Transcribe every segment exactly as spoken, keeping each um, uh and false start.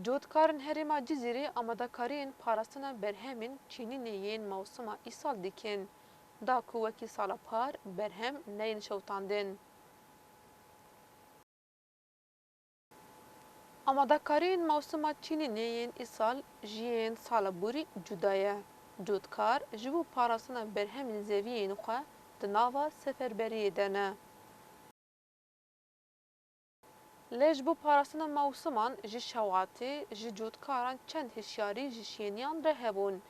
Cotkarên herêma Cizîrê amadekariyên parastina berhemên çînînê yên mewsima îsal dikin, da ku wekî sala par berhem neyên şewitandin. Amadekariyên mewsima çînînê yên îsal ji yên sala borî cuda ye. Cotkar ji bo parastina berhemên zeviyên xwe di nava seferberiyê de ne. Lê ji bo parastina mewsiman ji şewatê ji cotkaran çend hişyarî ji şêniyan re hebûn,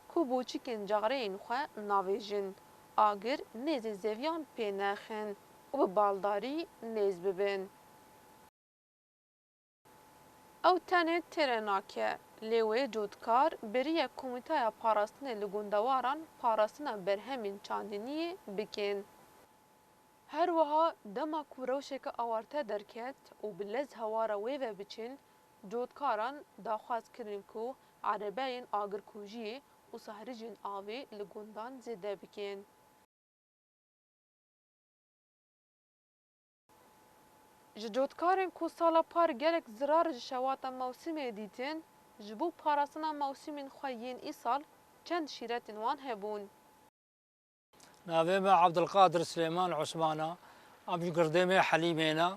ku boçikên caxreyên xwe navêjin, agir nêzê zeviyan pê nexin û bi baldarî nêz bibin. Ew tenê têre nake, lê wê cotkar beriye Komîteya Parastinê li gundewaran parastina berhemên çandiniyê bikin. Her wiha dema ku rewşeke awarte derket û bi lez hewara wê ve biçin, cotkaran daxwaz kirin ku erebeyên agirkujiyê û sahricên avê li gundan zêde bikin. Ji cotkarên ku sala par gelek zirar ji şewata mewsimê dîtin, ji bo parastina mewsimên xwe yên îsal çend şîretên wan hebûn. Navê me Abdulkadir Silêman Osman e. Em ji Girdêmê Helîmê ne.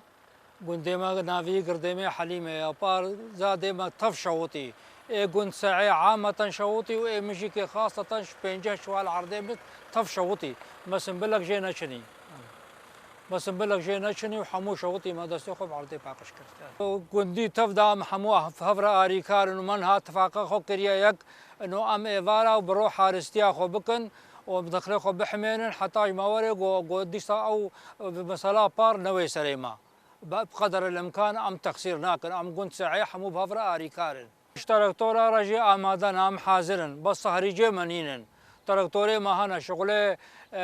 Gundê me navî Girdêmê Helîmê ye. Par zadê me tev şewitî. Ê gund se'ê ameten şewitî û ê mijîkê xaseten ji pênceh çiwal erdê min tev şewitî. Me simbilek jê neçinî. Me simbilek jê neçinî û hemû şewitî me destê xwe bi erdê paqij kir. Gundî tev de em hemû hev-, hev re arîkar in û me niha tifaqa xwe kiriye yek. Ino em êvara û bi ro haristiya xwe bikin û bi dixilê xwe bihimênin heta ji me were ku, ku dîsa ew, e, mesela par newê serê me. Bi, bi qederil imkan em texsîr nakin. Em gund se'ê hemû bi hev re arîkar in. Ji traktora re jî amade ne, em hazir in. Bes sahrîcê me nînin. Traktorê me hene, şixulê, e,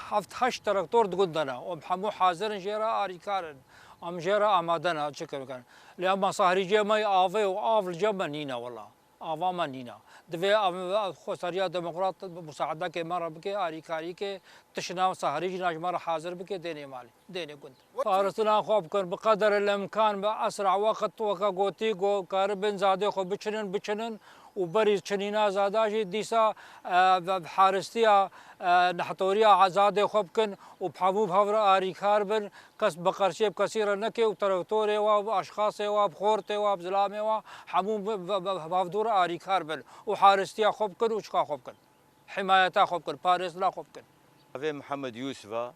heft heşt traktor di gund de ne. Em hemû hazir in, jê re arîkar in. Em jê re amade ne, çi bikin. Lê ema sahrîcê me yê avê û av li cem me nîne wela. Ava me nîne. Divê ev, ev xweseriya demokrat musaedekê me re bike, arîkarîkê, tişna sahrî jîna ji me re hazir bike, dênê malê, dênê gund. Paristina xwe bikin, bi qederil imkan, bi esra weqt, weke gotî, ku karibin zadê xwe biçinin, biçinin û berî çinîna zada jî dîsa, e, bi, bi haristiya, e, nehtoriya zadê xwe bikin û bi hemû bi hev re arîkar bin. Kes bi qersiyê bi kesî re neke û traktorê wa, bi aşxasê wa, bi xortê wa, bi zilamê wa, hemû bi, bi, bi, bi hevdû re arîkar bin û haristiya xwe bikin û çika xwe bikin. Himayeta xwe bikin, parêzina xwe bikin. Navê Mihemed Yûsif e.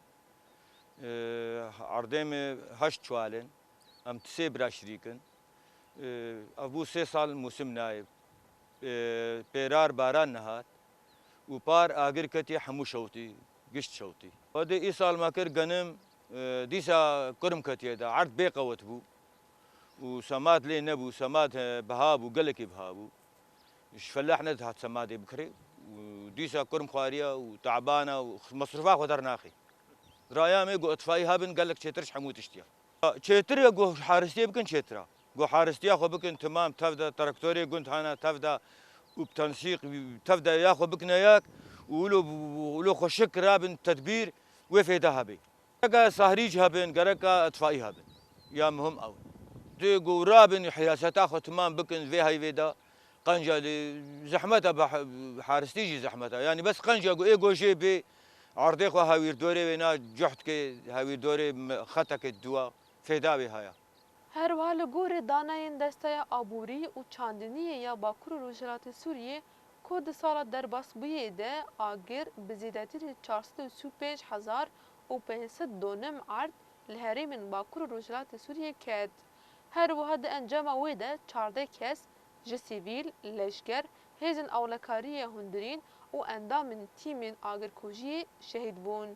Erdê me heşt çuwal in. Em ti sê bira şirîk in. Ev bû sê sal mûsim nayê. Pêrar baran nehat û par agir ketî hemû şewtî, gişt şewtî. Xwedê îsal me kir genim, dîsa kurm ketiye de, erd bê qewet bû û semad lê nebû, semad, e, biha bû, gelekî biha bû. Ji feleh nedihat semadê bikirê û dîsa kurm xwariya û tabana û mesrufa xwe dernaxê. Raya me got, itfaî hebin, gelek çêtir ji hemû tiştiya. Çêtir e, got, haristiyê bikin çêtir e. Got, haristiya xwe bikin, timam, tev de traktorê gund hene, tev de û bi tensîq, tev de ya xwe bikine yek û wilo, wilo xweşik rabin tedbîr, wê fêda hebê. Eke sahrîc hebin, gereka itfaî hebin. Ya muhim ew e. Tu got, rabin, hiyaseta xwe timam bikin, vê heyvê de. Qenca lê zehmet e, bi ha-, haristî jî zehmet e. Yanî bes qenca ku ê gojê bê erdê xwe hewîrdorê wê na cuhtkê hewîrdorê me-, xetekê dua fêda wê haya. Her wiha li gorî daneyên Desteya Aborî û Çandiniyê ya Bakur û Rojhilatê Sûriyê ku di sala derbasbûyê de agir bi zêdetirî çar sed û sî û pênc hezar û pênc sed donim erd li herêmên Bakur û Rojhilatê Sûriyê ket. Her wiha di encama wê de çardeh kes ji sivîl, leşger, hêzên ewlekariyê hundirîn û endamên tîmên agirkujiyê şehîd bûn.